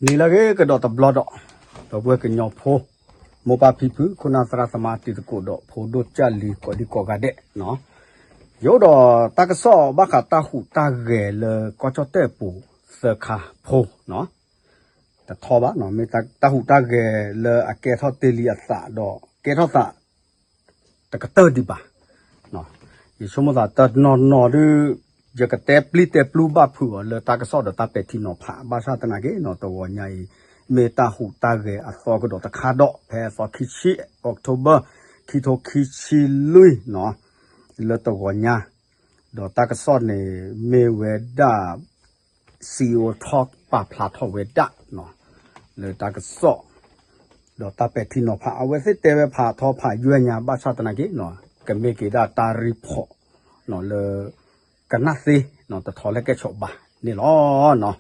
နံၤလၢအဂ့ၤကဒီးတဘျီဒီး, ဒီပုၢ်ဝဲၢ်ကညီဖိ, မိၢ်ပၢ်ဖံဖု ခိၣ်နၢ်သရၣ်သမါတံၤသကိးဒီးဖိဒိၣ်ကၢ်လံၤကိးဒံကိးဂၤဒဲး, ယအိၣ်ဒီးတၢ်ကစီၣ်ဘၣ်ဃးတၢ်ဟူးတၢ်ဂဲၤလၢကီၢ်ကၠီၣ်တဲၣ်ပူၤသၢခါဖိ, တထီဘၣ်, မ့ၢ်တၢ်ဟူးတၢ်ဂဲၤလၢအကဲထီၣ်တ့ၢ်လံအသးဒီး ကဲထီၣ်သး တကတၢၢ်ဒံးဘၣ်. ယဆိကမိၣ်သးတနီၤနီၤဒုး ယကတဲပျံၤတဲပျူၤဘၣ်ဖုးအီၤလၢတၢ်ကစီၣ်ဒီးတၢ်ပဲာ်ထံနီၤဖး ဘၣ်ဆၣ်သနာ်က့ တဂီၤညါအံၤ မ့ၢ်တၢ်ဟူးတၢ်ဂဲၤအသီကဒီးတခါဒီး ဖဲအသီခံဆံ October ခံထိခံဆံလွံၢ် လၢတဂီၤညါ, ဒီးတၢ်ကစီၣ်န့ၣ် မ့ၢ်ဝဲဒၣ် CEO Talk ပာ်ဖျါထီၣ်ဝဲဒၣ် လၢတၢ်ကစီၣ် ဒီးတၢ်ပဲာ်ထံနီၤဖး အဝဲသ့ၣ်တဲဝဲဖးထီဖးယွဲၢ်ညါ ဘၣ်ဆၣ်သနာ်က့ ကမ့ၢ်က့ၤဒၣ်တၢ် report လၢ ကနၣ်သ့ တထီလၢကဲဆိးဘၣ်န့ၣ်လီၤ.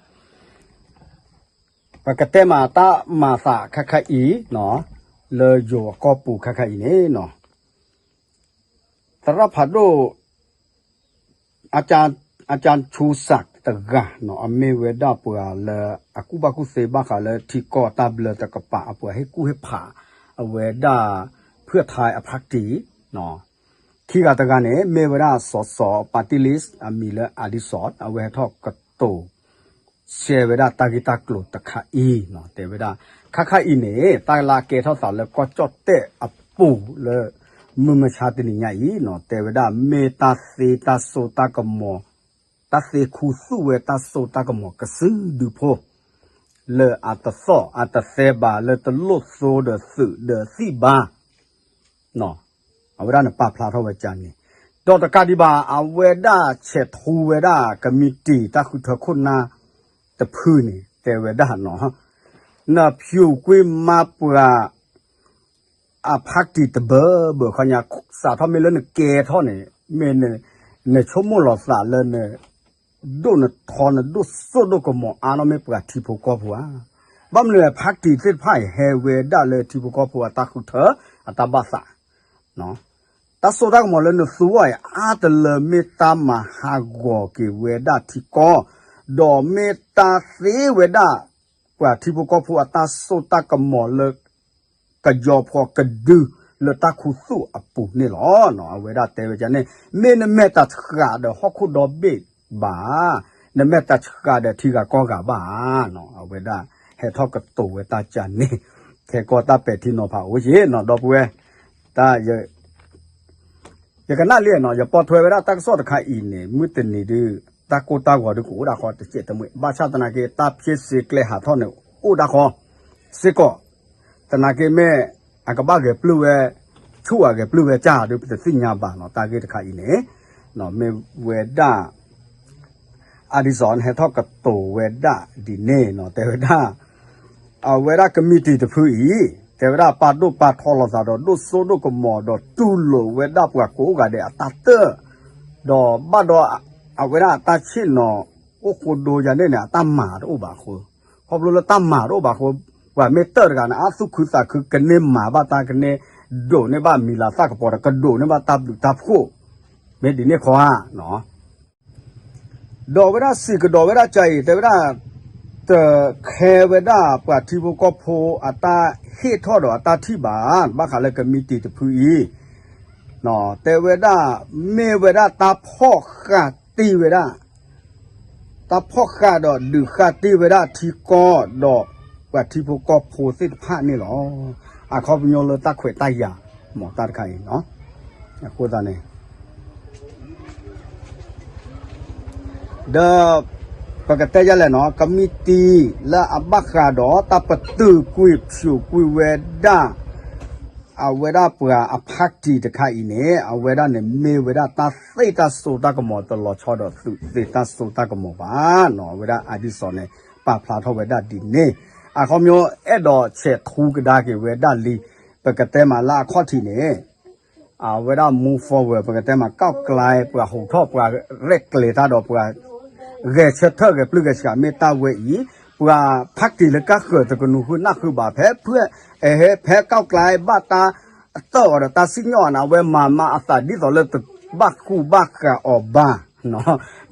ပကတဲမးတၢ်မၤသးခါခါအံၤ လၢယိၤအကီၢ်ပူၤခါခါအံၤန့ၣ် သရၣ်ဖးဒိၣ် အကၠၢ်ဆူစးတဂၤ အမ့ၢ်ဝဲဒၣ်ပှၤလၢအကူၣ်ဘၣ်ကူၣ်သ့ဘၣ်ဃးလၢထံကီၢ်တၢ်ဘျၢတကပၤ အပှၤဟ့ၣ်ကူၣ်ဟ့ၣ်ဖး အဝဲဒၣ် ဖုၣ်ထါအ party ခံဂၤတဂၤန့ၣ် မ့ၢ်ဝဲဒၣ်စီၤစီၤ party list အမံၤလၢ Addison အဝဲဟဲထီၣ်ကတိၤ ရှဲဝဲဒၣ်တၢ်ဂ့ၢ်တၢ်ကျိၤတခါအံၤ တဲဝဲဒၣ် ခါခါအံၤန့ၣ် တၢ်လၢကဲထီၣ်သးလၢကီၢ်ကၠီၣ်တဲၣ်အပူၤလၢ မုၢ်မဆါတနံၤညါအံၤ တဲဝဲဒၣ် မ့ၢ်တၢ်သ့တၢ်စိတၢ်ကမီၤ တၢ်သ့ခူသူၣ်ဝဲတၢ်စိတၢ်ကမီၤကစုဒုဖိ လၢအတသီၣ်အတသဲဘၣ် လၢတလိၣ်သိဒီးသုးဒီးသံၣ်ဘၣ် အဝဲဒၣ်န့ၣ်ပာ်ဖျါထီၣ်ဝဲကန့ၣ်, ဒီးတကးဒံးဘၣ် အဝဲဒၣ်ဆဲးထူဝဲဒၣ် ကမံးတံာ်တၢ်ဃုထၢခိၣ်နၢ်တဖုန့ၣ် တဲဝဲဒၣ်နီၤ, နဖၠူးကွံာ်မါပှၤ အ party တဘၢဘၢခီညါ စးထီၣ်မ့ၢ်လၢနကဲထီၣ်န့ၣ် မ့ၢ်နဆိကမိၣ်လီၤသးလၢန ဒိၣ်နထီနဒိၣ်စိၣ်ဒိၣ်ကမီၤအါနီၢ်မ့ၢ်ပှၤထံဖိကီၢ်ဖိဧါ. ဘၣ်မနုၤလဲၣ် party သ့ၣ်တဖၣ်အံၤ ဟဲဝဲဒၣ်လၢထံဖိကီၢ်ဖိအတၢ်ဃုထၢ အတၢ်ဘၣ်သး, တၢ်စိတၢ်ကမီၤလၢနသူအီၤအံၤ အါတလၢမ့ၢ်တၢ်မၤဟးဂီၤက့ၤဝဲဒၣ်ထံကီၢ်, ဒီးမ့ၢ်တၢ်သ့ဝဲဒၣ် ပှၤထံဖိကီၢ်ဖိအတၢ်စိတၢ်ကမီၤလၢ ကယီဖီကဒု လၢတၢ်ခူသူၣ်အပူၤန့ၣ်လီၤ. အဝဲဒၣ်တဲဝဲဒ်န့ၣ် မ့ၢ်နမဲာ်တၢ်ဆှးဒီးဟီၣ်ခိၣ်ဒီဘ့ၣ်ဘၣ်, နမဲာ်တၢ်ဆှးဒီးထံဂၤကီၢ်ဂၤဘၣ်ဧါ. အဝဲဒၣ်ဟဲထီၣ်ကတိၤဝဲတၢ်ကန့ၣ်, ခဲကီၢ်တၢ်ပဲာ်ထံနီၤဖးအိၣ်က့ၤနီၤ ဒီပုၢ်ဝဲၢ်, တၢ် ယကနၣ်လံနီၤ ယပိာ်ထွဲဝဲဒၣ်တၢ်ကစီၣ်တခါအံၤန့ၣ် မုၢ်တနံၤဒုး တၢ်ကိၢ်တၢ်ဂီၤဒုးကအိၣ်ဒၣ်ဃီတစဲးတမှဲး ဘၣ်ဆၣ်သနာ်က့ တၢ်ဖျ့စ့ကျဲဟးထီၣ်န့ၣ် အိၣ်ဒၣ်ဃီစ့ၢ်ကီး, သနာ်က့မ့ၢ် အကဘၣ်ဂဲၤပျုၢ်ဝဲ ဆူၣ်အဂဲၤပျုၢ်ဝဲကၢ်ဒုး ပတသ့ၣ်ညါဘၣ်နီၤ တၢ်ဂ့ၢ်တခါအံၤန့ၣ်, မ့ၢ်ဝဲဒၣ် Addison ဟဲထီၣ်ကတိၤဝဲဒၣ်ဒ်န့ၣ်နီၤ တဲဝဲဒၣ် အဝဲဒၣ်ကမံးတံာ်တဖုအံၤ တဲဝဲဒၣ်ပာ်ဒိၣ်ပာ်ထီလိာ်သးဒီး ဒိၣ်စိဒိၣ်ကမီၤဒီးတူၢ်လိာ်ဝဲဒၣ်ပှၤကိးဂၤဒဲးအတၢ်တၢၢ်, ဒီးဘၣ်ဒီး အဝဲဒၣ်အတၢ်ဆ့ၣ်နီၤ အိၣ်ဃိဒိယၤန့ၣ်န့ၣ် အတၢ်မၤတအိၣ်ဘၣ်အဃိ, ခီဖျိလၢတၢ်မၤတအိၣ်ဘၣ်အဃိ, ပှၤမ့ၢ်တၢၢ်တဂၤန့ၣ် အသူၣ်ခုသးခု ကန့ၢ်မၤဘၣ်တၢ် ကန့ၢ်ဒိးန့ၢ်ဘၣ်မံၤလၤသၣ်ကပီၤဒီး ကဒိးန့ၢ်ဘၣ်တၢ်ဘျုးတၢ်ဖှိၣ်, မ့ၢ်ဒ်န့ၣ်ခီဧါ. ဒီးဝဲဒၣ်စံးကဒီးဝဲဒၣ်ကၢ်အံၤ တဲဝဲဒၣ် တခဲဝဲဒၣ်ပှၤထံဖိကီၢ်ဖိအတၢ်ဟ့ၣ်ထီၣ်ဒီးအတၢ်ထံၣ်ဘၣ်, ဘၣ်ဃးလၢကမံးတံာ်တဖုအံၤ, တဲဝဲဒၣ် မ့ၢ်ဝဲဒၣ်တၢ်ဖီၣ်ဃာ်တ့ၢ်ဝဲဒၣ် တၢ်ဖီၣ်ဃာ်ဒီးဒုးဃာ်တ့ၢ်ဝဲဒၣ်ထံကီၢ်ဒီးပှၤထံဖိကီၢ်ဖိသ့ၣ်တဖၣ်န့ၣ်လီၤ. အခီပညီလၢတၢ်ခွဲးတၢ်ယာ် မ့ၢ်တၢ်တခါအံၤ, အဃိသတးန့ၣ် ဒီး ပကတဲယလဲၣ်နီၤ ကမံးတံာ်လၢအဘၣ်ဃးဒီးတၢ်ပတုာ်ကွံာ်ဖျိးကွံာ်ဝဲဒၣ် အဝဲဒၣ်ပှၤအ party တခါအံၤန့ၣ် အဝဲဒၣ်န့ၣ်မ့ၢ်ဝဲဒၣ်တၢ်သ့တၢ်စိတၢ်ကမီၤတလီၤဆီဒီးသုးသ့တၢ်စိတၢ်ကမီၤဘၣ်နီၤ အဝဲဒၣ် Addison န့ၣ် ပာ်ဖျါထီၣ်ဝဲဒၣ်ဒ်န့ၣ် အခီပညီအဲၣ်ဒိးဆဲးထူကဒါက့ၤဝဲဒၣ်လံ ပကတဲမးလၢအခီၣ်ထံးန့ၣ် အဝဲဒၣ် move forward ပကတဲမး ကီၢ်ကျဲပှၤဟူးထီၣ်ပှၤရဲၣ်ကျဲၤတၢ်ဒီးပှၤ ဂဲၤဆၢထၢၣ်ဂဲၤပျုၢ်ဂဲၤဆှးမ့ၢ်တၢ်ဝဲအံၤ ပှၤ party လၢကၢ်ဃၢၤတကနူၤဃုနၢ်ဃုဘၣ် ဖဲဖု ဖဲကီၢ်ကျဲဘၣ်တၢ်တၢၢ်အီၤဒီးတၢ်စံၣ်ညီၣ်အီၤန့ၣ် အဝဲမၤမၤအသးဒ်သိးလၢတဘၣ်ဃူဘၣ်ဃးအီၤဘၣ်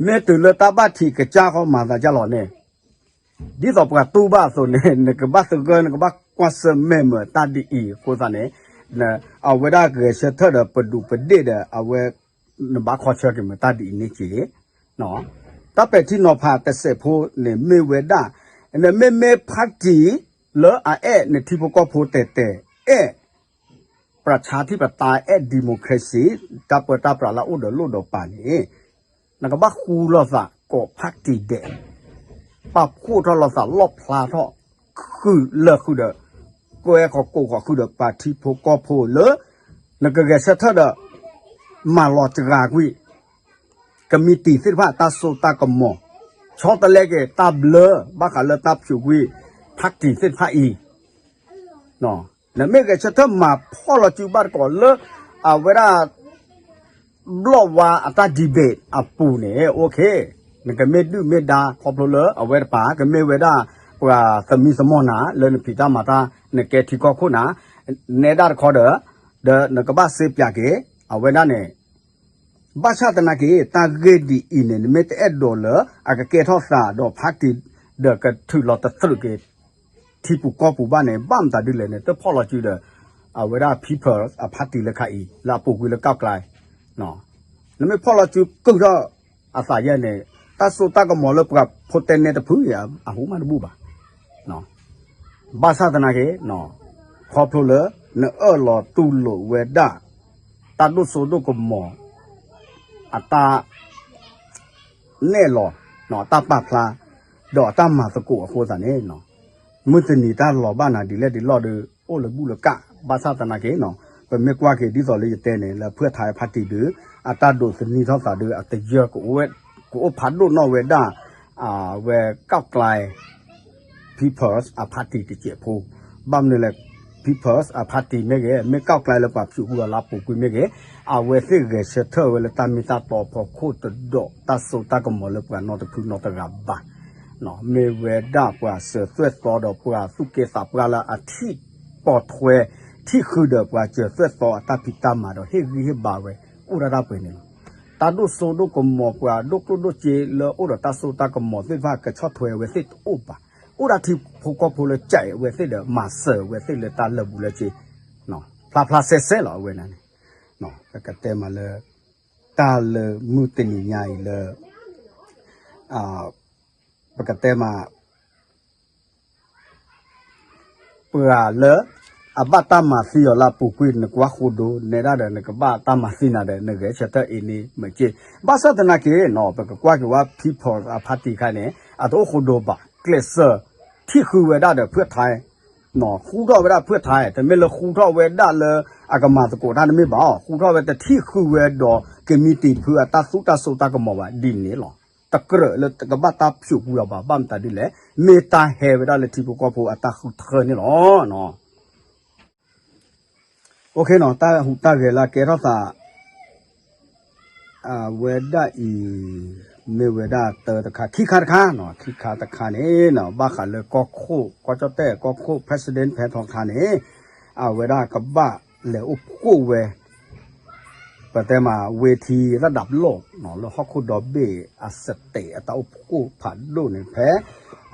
မ့ၢ်တုၤလၢတၢ်ဘၣ်ထံးကစၢ်ဃီမၤသးဒ်လဲၣ်န့ၣ် ဒ်သိးပှၤတူၢ်ဘၣ်အသိးန့ၣ် နကဘၣ်သဂၢၢ် နကဘၣ်ကွၢ်ဆၢၣ်မဲာ်မးတၢ်ဒ်အံၤအဃိသတးန့ၣ် အဝဲဒၣ်ဂဲၤဆၢထၢၣ်ဒီးပဒုးပဒ့ၣ်ဒီး အဝဲ နဘၣ်ခီဆၢက့ၤမးတၢ်ဒ်အံၤန့ၣ်က့ၤ တၢ်ပဲာ်ထံနီၤဖးတစဲးဖိန့ၣ်မ့ၢ်ဝဲဒၣ် နမ့မ့ၢ် party လၢအအဲၣ်နထံဖိကီၢ်ဖိတဲာ်တဲာ် အဲၣ် ပြၢးဆါထံၣ်ပတၢ်အဲၣ် democracy တၢ်ပၢတၢ်ပြးလၢအအိၣ်ဒီးလိၣ်ဒီးပာ်န့ၣ် နကဘၣ်ဃူလိာ်သးကိး party ဒဲး ပာ်ဖှိၣ်ထီၣ်လိာ်သးလီၣ်ဖျါထီၣ် ဃုာ်လၢာ်ဃုာ်ဒီး ကွဲဃီၤကိးဃီၤဃုာ်ဒီးပှၤထံဖိကီၢ်ဖိလၢ နကဂဲၤဆၢထၢၣ်ဒီး မၤလီၤစှၤကွံာ် ကမံးတံာ်သ့ၣ်တဖၣ်တၢ်စိတၢ်ကမီၤ ဆီတလဲက့ၤတၢ်ဘျၢ ဘၣ်ဃးလၢတၢ်ဖၠူးကွံာ် party သ့ၣ်တဖၣ်အံၤ နမ့ၢ်ဂဲၤဆၢထၢၣ်မၤဖီၣ်လီၤစုဘၣ်တကိးလၢ အဝဲဒၣ် ဘျီၣ်ဝါအတၢ် debate အပူၤန့ၣ် okay နကမ့ၢ်ဒုၣ်မ့ၢ်ဒါခီဖျိလၢအဝဲတပၤ ကမ့ၢ်ဝဲဒၣ် ပှၤသမံသမိးနၤ လၢနဖံးတၢ်မၤတၢ် နကဲထံကီၢ်ခိၣ်နၤ နဲဒၣ်တခီဒီး ဒီးနကဘၣ်စ့ပၠးက့ၤ အဝဲဒၣ်န့ၣ် ဘၣ်ဆၣ်သနာ်က့ တၢ်ဂ့ၢ်ဒ်အံၤန့ၣ် နမ့ၢ်တအဲၣ်ဒိးလၢ အကကဲထီၣ်သးဒီး party ဒီးကထုးလီၤတသြုးက့ၤ ထံပူၤကီၢ်ပူၤဘၣ်န့ၣ် ဘၣ်မတၤဒ်လဲၣ်န့ၣ် တဖီၣ်လီၤစုဒီး အဝဲဒၣ် People's အ party လၢခါအံၤ လၢအပူၤကွံာ်လၢ ก้าวไกล နမ့ၢ်ဖီၣ်လီၤစုကုၢ်ထီၣ်အသးယဲၢ်န့ၣ် တၢ်စိတၢ်ကမီၤလၢပှၤဖိတဲနဲတဖု အဟူမးတဘူၣ်ဘၣ်. ဘၣ်ဆၣ်သနာ်က့ ခီဖျိလၢ နအၢၣ်လီၤတူၢ်လိာ်ဝဲဒၣ် တၢ်ဒိၣ်စိဒိၣ်ကမီၤ အတၢ် နဲၣ်လီၤ အတၢ်ပာ်ဖျါ ဒီးအတၢ်မၤသကိးအဃိသတးန့ၣ် မုၢ်တနံၤတၢ်လီၤဘၣ်နၤဒ်လဲၣ်ဒ်လဲၣ်ဒီး အိၣ်လၢဘူၣ်လၢကၣ် ဘၣ်ဆၣ်သနာ်က့ ပမ့ၢ်ကွၢ်က့ၤဒ်သိးလၢယတဲန့ၣ် လၢ เพื่อไทย party ဒီး အတၢ်ဒိးသန့ၤထီၣ်သးဒီး အတယၢၢ် ကအိၣ်ဖးဒိၣ်နီၣ်ဝဲဒၣ် အဝဲ ก้าวไกล People's အ party တစဲးဖိ ဘၣ်မနုၤလဲၣ် People's အ party မ့ၢ်ဂ့ၤ မ့ၢ် ก้าวไกล လၢပှၤဖၠူးကွံာ်အီၤလၢအပူၤကွံာ်မ့ၢ်ဂ့ၤ အဝဲသ့ၣ်ဂဲၤဆၢထၢၣ်ဝဲလၢတၢ်မ့ၢ်တၢ်တီအဖီခိၣ်တဒီး တၢ်စိတၢ်ကမီၤလၢပှၤနီတဖုနီတဂၤဘၣ်. မ့ၢ်ဝဲဒၣ်ပှၤစၢၤသွဲၣ်သီဒီးပှၤသူၣ်က့သးပှၢ်လၢအထံၣ်ပိာ်ထွဲ ထံၣ်ဃုာ်ဒီးပှၤစၢၤသွဲၣ်သီအတၢ်ဖံးတၢ်မၤဒီးဟ့ၣ်ဂံၢ်ဟ့ၣ်ဘါဝဲ အိၣ်ဒၣ်တၢ်ပှဲၤန့ၣ်လီၤ. တၢ်ဒိၣ်စိဒိၣ်ကမီၤ ပှၤဒိၣ်ကျိၣ်ဒိၣ်စ့လၢအိၣ်ဒီးတၢ်စိတၢ်ကမီၤသ့ၣ်တဖၣ်ကဆီၣ်ထွဲဝဲသ့ၣ်တအိၣ်ဘၣ်. အိၣ်ဒၣ်ထံဖိကီၢ်ဖိလၢကဲအဝဲသ့ၣ်ဒီး မၤစၢၤဝဲသ့ၣ်လၢတၢ်လၢာ်ဘူၣ်လၢစ့ ဖျါဖျါဆဲဆဲလီၤအဝဲန့ၣ်န့ၣ် ပကတဲမးလၢ တၢ်လၢမုၢ်တနံၤညါအံၤလၢ ပကတဲမး ပှၤလၢ အဘၣ်တၢ်မၤသံအီၤလၢအပူၤကွံာ် နကွၢ်ဃိဒိ နဲဒၣ်ဒီး နကဘၣ်တၢ်မၤသံနၤဒီး နဂဲၤဆၢထၢၣ်အံၤန့ၣ်မ့ၢ်က့ ဘၣ်ဆၣ်သနာ်က့ ပကကွၢ်က့ၤဝဲ People's အ party ခါန့ၣ် အတအိၣ်ဃိဒိဘၣ် ကျဲးစၢး ထံၣ်ဃုာ်ဝဲဒၣ်ဒီး เพื่อไทย ဃူထီၣ်ဝဲဒၣ် เพื่อไทย တမ့ၢ်လၢဃူထီၣ်ဝဲဒၣ်လၢ အကမၤသကိးတၢ်တမ့ၢ်ဘၣ် ဃူထီၣ်ဝဲတထံၣ်ဃုာ်ဝဲဒီး ကမံးတံာ်ဖုအတၢ်သူတၢ်စိတၢ်ကမီၤဘၣ်ဒ်န့ၣ်လီၤ. တကြၢးလၢကဘၣ်တၢ်ဖၠူးကွံာ်အီၤဘၣ် ဘၣ်မတၤဒ်လဲၣ် မ့ၢ်တၢ်ဟဲဝဲဒၣ်လၢထံဖိကီၢ်ဖိအတၢ်ဃုထၢန့ၣ်လီၤ. တၢ်ဟူးတၢ်ဂဲၤလၢအကဲထီၣ်သး အဝဲဒၣ်အံၤ မ့ၢ်ဝဲဒၣ်တၢတခါ ခံခါတခါ ခံခါတခါန့ၣ် ဘၣ်ဃးလၢကီၢ်ခိၣ် ကီၢ်ကၠီၣ်တဲၣ် ကီၢ်ခိၣ် president ဖဲထီခါန့ၣ် အဝဲဒၣ်ကဘၣ်လဲၤအိၣ်ဖှိၣ်ဝဲ ပတဲမး ဝ့ထံရၣ်ဒးပလီၢ် လၢဟီၣ်ခိၣ်ဒီဘ့ၣ်အစတဲးအတၢ်အိၣ်ဖှိၣ်ဖးဒိၣ်န့ၣ် ဖဲ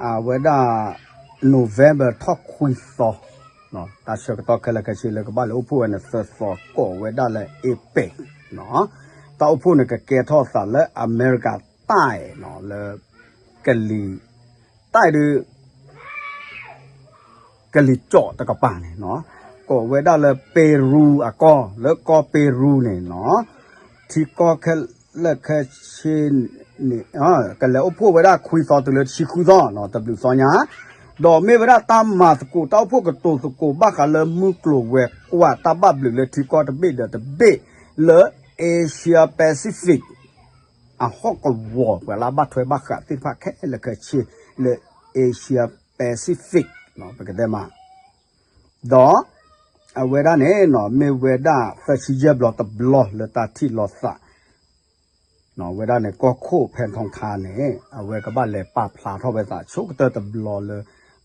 အဝဲဒၣ် November ထီၣ်ခွံသီ တၢ်ဆၢကတီၢ်ခဲလၢာ်ခဲဆ့လၢကဘၣ်လဲၤအိၣ်ဖှိၣ်ဝဲန့ၣ် သၢသီ ကိးဝဲဒၣ်လၢ APEC တၢ်အိၣ်ဖှိၣ်န့ၣ် ကကဲထီၣ်သးလၢအမဲရကၤတၢ်လၢ ကလံၤတၢ်ဒုး ကလံၤကၠီၣ်တကပၤန့ၣ် ကိးဝဲဒၣ်လၢ Peru အကီၢ် လၢကီၢ် Peru န့ၣ် ထံကီၢ်ခဲလၢာ်ခဲဆ့န့ၣ် ကလဲၤအိၣ်ဖှိၣ်ဝဲဒၣ်ခွံသီတုၤလၢတဆံဃုသီ တဘျုးသီညါ ဒီးမ့ၢ်ဝဲဒၣ်တၢ်မၤသကိးတၢ်အိၣ်ဖှိၣ်ကတိၤသကိးဘၣ်ဃးလၢမုၢ်ကျိၤဝဲၤကွာ်တၢ်ဘၣ်ဘျုးလၢထံကီၢ်တဘ့ၣ်ဒီးတဘ့ၣ်လၢ Asia Pacific အဟီၣ်ကဝီၤ ပှၤလၢအဘၣ်ထွဲဘၣ်ဃးသ့ၣ်တဖၣ်ခဲလၢာ်ခဲဆ့လၢ Asia Pacific ပကတဲမး ဒီး အဝဲဒၣ်န့ၣ် မ့ၢ်ဝဲဒၣ်သၢဆံယဲၢ်ဘျီတဘျီလၢတၢ်ထံၣ်လိာ်သး ဝဲဒၣ်န့ၣ် ကီၢ်ခိၣ်ဖဲထီခါန့ၣ် အဝဲကဘၣ်လဲၤပာ်ဖျါထီၣ်ဝဲသးဆိကတၢၢ်တဘျီလၢ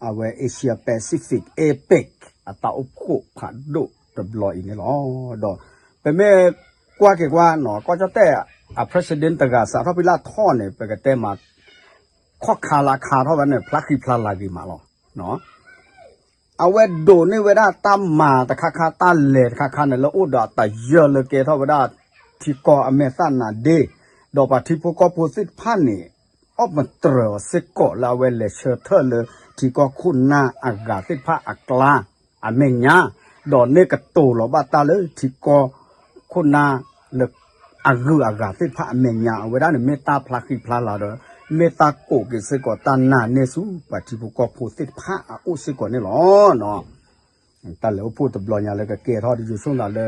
အဝဲ Asia Pacific APEC အတၢ်အိၣ်ဖှိၣ်ဖးဒိၣ်တဘျီအံၤန့ၣ်လီၤ. ဒီးပမ့ၢ်ကွၢ်က့ၤကွၢ် ကီၢ်ကၠီၣ်တဲၣ်အ president တဂၤစးထီၣ်ဖဲလၢအထီၣ်န့ၣ် ပကတဲမး ခီၣ်ခါလၢအခါထီၣ်ဝဲန့ၣ် ဖျါဃံဖျါလၤဂ့ၤမးလီၤ. အဝဲဒိးန့ၢ်ဝဲဒၣ်တၢ်မၤတခါခါ တၢ်လဲၤတခါခါန့ၣ် လၢအိၣ်ဒီးတယၢၢ်လၢကဲထီၣ်ဝဲဒၣ် ထံကီၢ်အမဲာ်သၣ်နါဒ့, ဒီးပှၤထံဖိကီၢ်ဖိသ့ၣ်တဖၣ်န့ၣ် အီၣ်မတြၢၤအီၤစ့ၢ်ကီးလၢအဝဲလဲၤဆၢထၢၣ်လၢ ထံကီၢ်ခိၣ်နၢ်အဂၤသ့ၣ်တဖၣ်အကျါအမဲာ်ညါ, ဒီးန့ၢ်ကတိၤလီၤဘၣ်တၢ်လၢထံကီၢ်ခိၣ်နၢ်လၢ အဂုၤအဂၤသ့ၣ်တဖၣ်အမဲာ်ညါ, အဝဲဒၣ်န့ၣ်မ့ၢ်တၢ်ဖျါဃံဖျါလၤဒီး မ့ၢ်တၢ်ကိးက့ၤစ့ၢ်ကီးတၢ်နာ်န့ၢ်ဆူပှၤထံဖိကီၢ်ဖိသ့ၣ်တဖၣ်အအိၣ်စ့ၢ်ကီးန့ၣ်လီၤ. တၢ်လဲၤအိၣ်ဖှိၣ်တဘျီညါလၢကကဲထီၣ်တယိၤဆိၣ်သးလၢ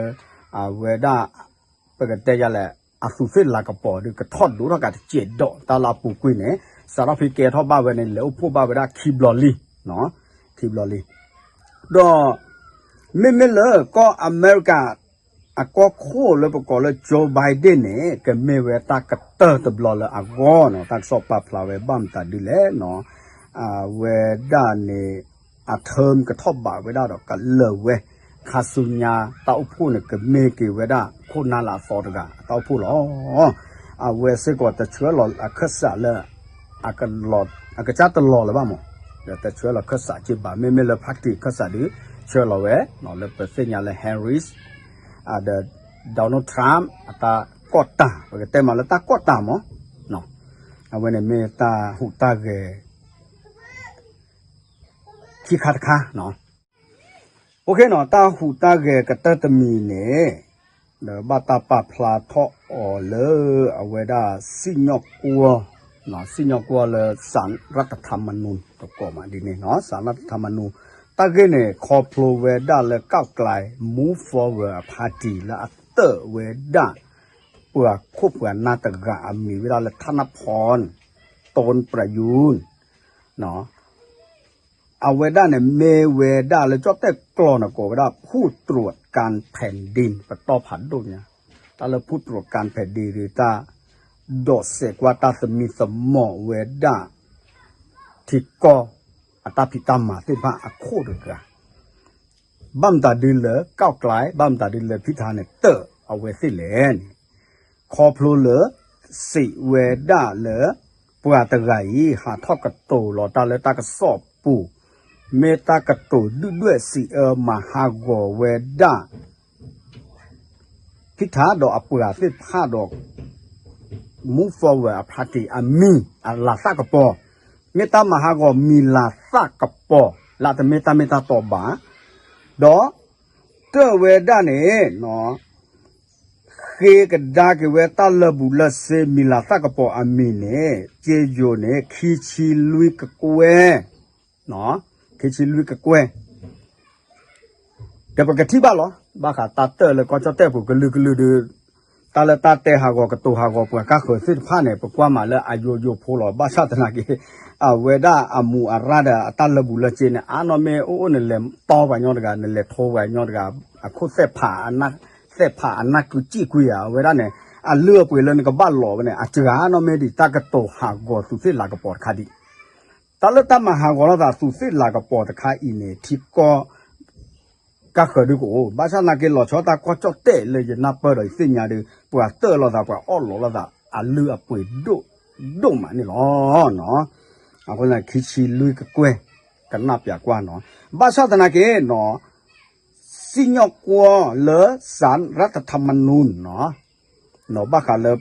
အဝဲဒၣ် ပကတဲယၤလဲၣ် အသူးသ့ၣ်လၤကပီၤဒီး ကထီၣ်ဒိၣ်ထီၣ်ကးတစဲးဒီးတၢ်လၢအပူၤကွံာ်န့ၣ် စးထီၣ်ဖဲကဲထီၣ်ဘၣ်ဝဲန့ၣ် လဲၤအိၣ်ဖှိၣ်ဘၣ်ဝဲဒၣ်ခံဘျီလံ, ခံဘျီလံ. ဒီး မ့မ့ၢ်လၢကီၢ်အမဲရကၤ အကီၢ်ခိၣ်လၢပကိးလၢ Joe Biden န့ၣ် ကမ့ၢ်ဝဲတၢ်ကတၢၢ်တဘျီလၢအဂီၢ်နီၤ, တၢ်ကစီၣ်ပာ်ဖျါဝဲဘၣ်မတၤဒ်လဲၣ်နီၤ, အဝဲဒၣ်န့ၣ် အ term ကထီၣ်ဘးဝဲဒၣ်ဒီးကလၢာ်ဝဲ, ခါဆူညါတၢ်အိၣ်ဖှိၣ်န့ၣ် ကမ့ၢ်က့ၤဝဲဒၣ်ခိၣ်နၢ်လၢအသီတဂၤအတၢ်အိၣ်ဖှိၣ်လီၤ. အဝဲစ့ၢ်ကီးတဆှၢလီၤအခၢၣ်စးလၢ အကစၢ်တလီၤလၢၤဘၣ်မး, တဆှၢလီၤခၢၣ်စးက့ဘၣ်, မ့မ့ၢ်လၢ party ခၢၣ်စးဒီး ဆှၢလီၤဝဲ လၢပသ့ၣ်ညါလၢ Harris ဒီး Donald Trump အတၢ်ကီၢ်တၢ် ပကတဲမးလၢတၢ်ကီၢ်တၢ်မး, အဝဲန့ၣ်မ့ၢ်တၢ်ဟူးတၢ်ဂဲၤ ခံခါတခါနီၤ. အိၣ်ခ့နီၤ, တၢ်ဟူးတၢ်ဂဲၤကတၢၢ်တမံၤန့ၣ် ဒီးဘၣ်တၢ်ပာ်ဖျါထီၣ်အီၤလၢအဝဲဒၣ်စံၣ်ညီၣ်ကွီၢ်, စံၣ်ညီၣ်ကွီၢ်လၢ စးရၣ်တထးမနူ တကိးမးဒ်န့ၣ်နီၤ, စးရၣ်တထးမနူ တၢ်ဂ့ၢ်န့ၣ် ခီဖျိဝဲဒၣ်လၢ ก้าวไกล Move Forward အ party လၢအတၢၣ်ဝဲဒၣ် ပှၤခိၣ်ပှၤနၢ်တဂၤအမံၤဝဲဒၣ်လၢ ထနဖီၣ် တူၼ်းပြယူၣ် အဝဲဒၣ်န့ၣ် မ့ၢ်ဝဲဒၣ်လၢကၠီၣ်တဲၣ်ကျိာ်န့ၣ် ကိးဝဲဒၣ် ผู้ตรวจการแผ่นดิน ပတီၢ်ဖးဒိၣ်ညါ, တၢ်လၢ ผู้ตรวจการแผ่นดิน ဒီးတၢ် ဒိးစဲးကွၢ်တၢ်သမံသမိးဝဲဒၣ် ထံကီၢ်အတၢ်ဖံးတၢ်မၤသ့ၣ်တဖၣ်အခိၣ်တဂၤ ဘၣ်မတၤဒ်လၢ ก้าวไกล ဘၣ်မတၤဒ်လၢ ဖံထါန့ၣ် တၢၣ်အဝဲသ့ၣ်လဲၣ်န့ၣ် ခီဖျိလၢ စံးဝဲဒၣ်လၢ ပှၤတဂၤအံၤ ဟးထီၣ်ကတိၤလီၤတၢ်လၢတၢ်ကစီၣ်ပူၤ မ့ၢ်တၢ်ကတိၤဒုၣ်ဒွဲၣ်စံးအၢမၤဟးဂီၤဝဲဒၣ် ဖံထါဒီးအပှၤသ့ၣ်တဖၣ်ဒီး Move Forward အ party အမံၤအလၤသၣ်ကပီၤ, မ့ၢ်တၢ်မၤဟးဂီၤမံၤလၤသၣ်ကပီၤ လၢတမ့ၢ်တၢ်မ့ၢ်တၢ်တီဘၣ်, ဒီး တၢၣ်ဝဲဒၣ်န့ၣ် ဃ့ကဒါက့ၤဝဲတၢ်လၢာ်ဘူၣ်လၢာ်စ့မံၤလၤသၣ်ကပီၤအမံၤန့ၣ် က့ယိၤန့ၣ် ခံဆံလွံၢ်ကကွဲၢ်, ခံဆံလွံၢ်ကကွဲၢ် ဒီးပကထံၣ်ဘၣ်လီၤ. ဘၣ်ဃးတၢ်တၢၣ်လၢကီၢ်ကၠီၣ်တဲၣ်ပူၤကလုာ်ကလုာ်ဒီး တၢ်လၢတၢ်တဲဟးဂီၤကတိၤဟးဂီၤပှၤကါဃၢၤသ့ၣ်တဖၣ်န့ၣ် ပကွၢ်မးလၢအယိယိဖိလီၤ. ဘၣ်ဆၣ်သနာ်က့ အဝဲဒၣ်အမူးအရၣ်ဒီးအတၢ်လၢာ်ဘူၣ်လၢာ်စ့န့ၣ် အါနီၢ်မ့ၢ်အိၣ်အိၣ်န့ၣ်လဲၤတီပှၤညီတဂၤ နလဲၤထိပှၤညီတဂၤ အခိၣ်သဲးဖး သဲးဖးအနၢ်ကုစံၣ်ကွံာ်ဧါ အဝဲဒၣ်န့ၣ် အလုၢ်အပှ့ၤလၢနကဘၣ်လီၤဝဲန့ၣ် အစှၤနီၢ်မ့ၢ်ဒံးတၢ်ကတိၤဟးဂီၤသူးသ့ၣ်လၤကပီၤတခါဒံး တၢ်လၢတၢ်မၤဟးဂီၤလိာ်သးသူးသ့ၣ်လၤကပီၤတခါအံၤန့ၣ် ထံကီၢ် ကါဃၢၤဒုကအိၣ် ဘၣ်ဆၣ်သနာ်က့ လီၤဆီတၢ်ကီၢ်ကၠီၣ်တဲၣ်လၢယနၢ်ပၢၢ်ဒီးယသ့ၣ်ညါဒီး ပှၤတၢၣ်လိာ်သး ပှၤအီၣ်လိာ်လိာ်သး အလုၢ်အပှ့ၤဒိၣ်ဒိၣ်မးန့ၣ်လီၤ. အဃိခံဆံလွံၢ်ကကွဲၢ် ကနၣ်ပၠးကွၢ်နီၤ ဘၣ်ဆၣ်သနာ်က့နီၤ စံၣ်ညီၣ်ကွီၢ်လၢ สารรัฐธรรมนูญ နီၤ နီၤ ဘၣ်ဃးလၢ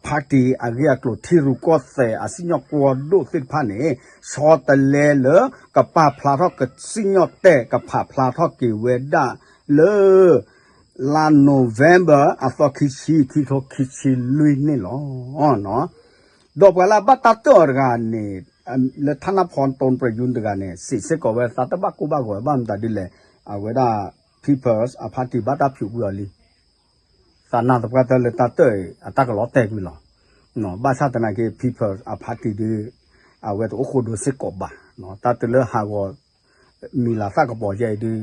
party အဂ့ၢ်အကျိၤ ထံရူၢ်ကီၢ်သဲးအစံၣ်ညီၣ်ကွီၢ်ဒိၣ်သ့ၣ်တဖၣ်န့ၣ် ဆီတလဲလၢ ကပာ်ဖျါထီၣ်ကစံၣ်ညီၣ်တဲာ် ကဖးဖျါထီၣ်က့ၤဝဲဒၣ်လၢ လါ November အသီခံဆံ ခံထိခံဆံလွံၢ်န့ၣ်လီၤ. ဒီးပှၤလၢအဘၣ်တၢ်တၢၣ်အီၤတဂၤန့ၣ် လၢထနဖီၣ် တူၼ်းပြယူၣ်တဂၤန့ၣ် စံးစ့ၢ်ကီးဝဲ သးတဘၣ်ကိၢ်ဘၣ်ဂီၤဘၣ်မတၤဒ်လဲၣ် အဝဲဒၣ် People's အ party ဘၣ်တၢ်ဖၠူးကွံာ်အီၤလံ သးနာ်သပှၢ်တၢၢ်လၢတၢ်တၢၣ်အံၤ အတၢ်ကလီၤတဲာ်ကွံာ်လီၤ. ဘၣ်ဆၣ်သနာ်က့ People's အ party ဒီး အဝဲတအိၣ်ဃိဒိစ့ၢ်ကီးဘၣ်. တၢ်တုၤလၢဟးဂီၤ မံၤလၤသၣ်ကပီၤယဲအံၤဒီး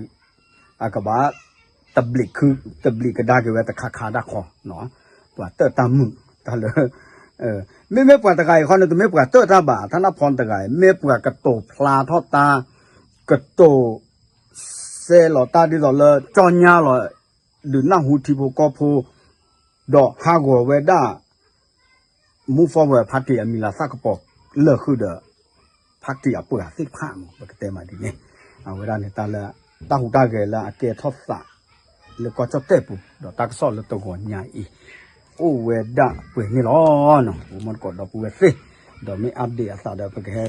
အကဘၣ် တဘျံးခု တဘျံးကဒါက့ၤဝဲတခါခါဒၣ်ခီ ပှၤတၢၣ်တၢ်မုာ် တၢ်လၢ မ့မ့ၢ်ပှၤတဂၤအံၤခီန့ၣ် တမ့ၢ်ပှၤတၢၣ်တၢ်ဘၣ် ထနဖီၣ်တဂၤအံၤ မ့ၢ်ပှၤကတိၤဖျါထီၣ်တၢ် ကတိၤ စဲးလီၤတၢ်ဒ်သိးလၢ ကၠီညါလီၤ ဒုးနၢ်ဟူထံဖိကီၢ်ဖိ ဒီးဟးဂီၤဝဲဒၣ် Move Forward Party အမံၤလၤသၣ်ကပီၤ လၢာ်ဃုာ်ဒီး ဖါတံၢ်အပှၤသ့ၣ်တဖၣ်မး ပကတဲမးဒ်န့ၣ်, အဝဲဒၣ်န့ၣ် တၢ်လၢ တၢ်ဟူးတၢ်ဂဲၤလၢအကဲထီၣ်သး လၢကီၢ်ကၠီၣ်တဲၣ်ပူၤ ဒီးတၢ်ကစီၣ်လၢတဂီၤညါအံၤ အိၣ်ဝဲဒၣ်ပှဲၤန့ၣ်လီၤ. ပမ့ၢ်တကိးဒီပုၢ်ဝဲၢ်သ့ၣ် ဒီးမ့ၢ် update အသးဒီး ပကဟဲ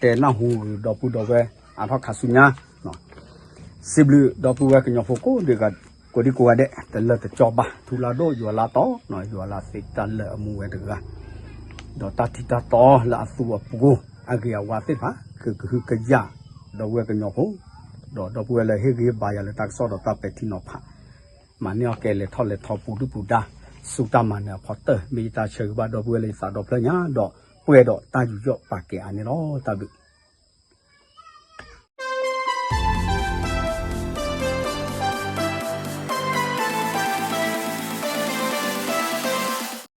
တဲနၢ်ဟူဒီပုၢ်ဒီဝဲၢ် အါထီၣ်ခါဆူညါ စံးဘျုးဒီပုၢ်ဝဲၢ်ကညီဖိကိးဒံး ကိးဒံးကိးဂၤဒဲး တလၢတကၠီဘၣ် ထူလါဒိၣ်ယွၤလါတီၤ ယွၤလါသ့တၢ်လၢအမူဝဲတဂၤ ဒီးတၢ်ထံတၢ်တီလၢအသူအပူၤ အဂ့ၤအဝါသ့ၣ်တဖၣ် ကကဟုကယာ် ဒီပုၢ်ဝဲၢ်ကညီဖိ ဒီးဒီပုၢ်ဝဲၢ်လၢဟ့ၣ်ဂံၢ်ဘါယၤလၢတၢ်ကစီၣ်ဒီးတၢ်ပဲာ်ထံနီၤဖး မၤန့ၢ်အီၣ်ကဲလဲၤထီၣ်လဲၤထီပူၤဒုၣ်ပူၤဒါ ဆူတၢ်မၤနၢၤအဖီတၢၢ် မ့ၢ်ယတၢ်ဆၢဂ့ၤဘၣ်ဒီပုၢ်ဝဲၢ်လၢယသးဒီဖျၢၣ်ညါ ဒီးပှဲၤဒီးတၢ်ယူးယီၣ်ပာ်ကဲအါန့ၣ်လီၤ. တၢ်ဘျုး